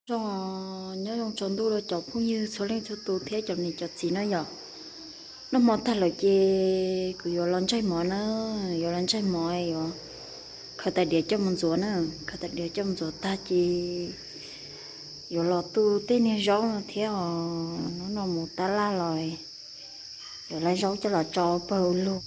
Zoo, nyob zoo tsaus ntuj rau cov phooj ywg txhua leej txhua tus thiab cov niam cov txiv na yom. Noj hmo tag lawm ces kuv yuav los ntsaig mov na, yuav los ntsaig mov, yuav khaws tais diav coj mus ntxuav na, khaws tais diav coj mus ntxuav tag ces yuav los tu tej niag zaub no thiab os, hnub no mus tab laj los yuav lawv zaub coj los tso pawg lug.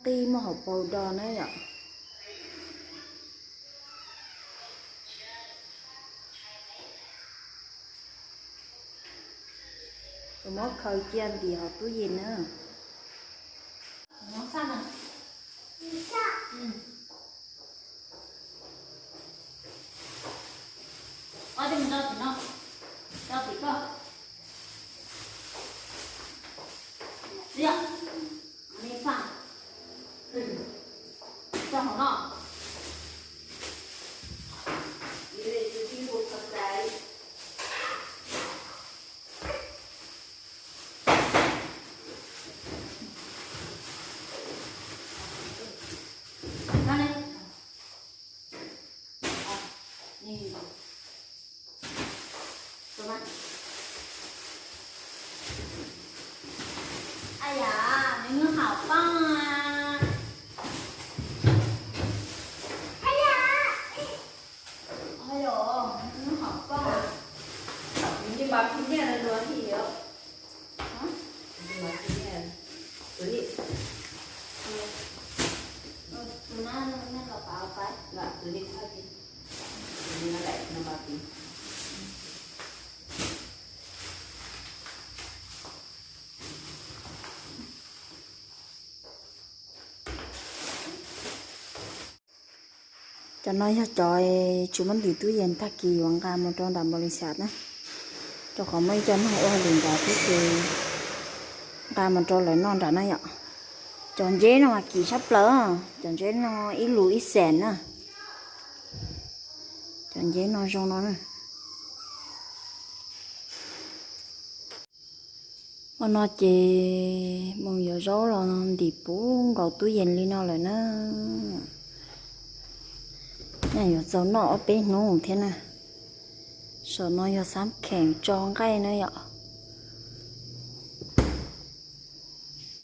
Qij muaj hauv paus do na yom. Kuv muab khaws cia ntim hauv tub yees na. Ai ya, nws hauv paus a. Ai ya, nws hauv paus a. Nws nyiam npas phim nyiaj no dua him os. Tus li, tus na, nej los pab pab. Tus li, tus li no daim no npas phim. Cov no yog cov tsis muab ntim tub yees, tag kis yuav nqa mus rau nram npaus lis xas na, rau qhov muaj ib co neeg ua hauj lwm nrad thiab ces nqa mus rau lawv noj nrad na yom. Cov nceb no mas kim tshaj plaws, cov nceb no ib lus ib xees na. Cov nceb no zoo no na. Ua no ces mus yuav zaub los ntim puv nkaus tub yees li no lawm na. Nyaj yuav txaus noj ob peb hnub thiab na. Saum no yog xab kheem tso nqaij na yom.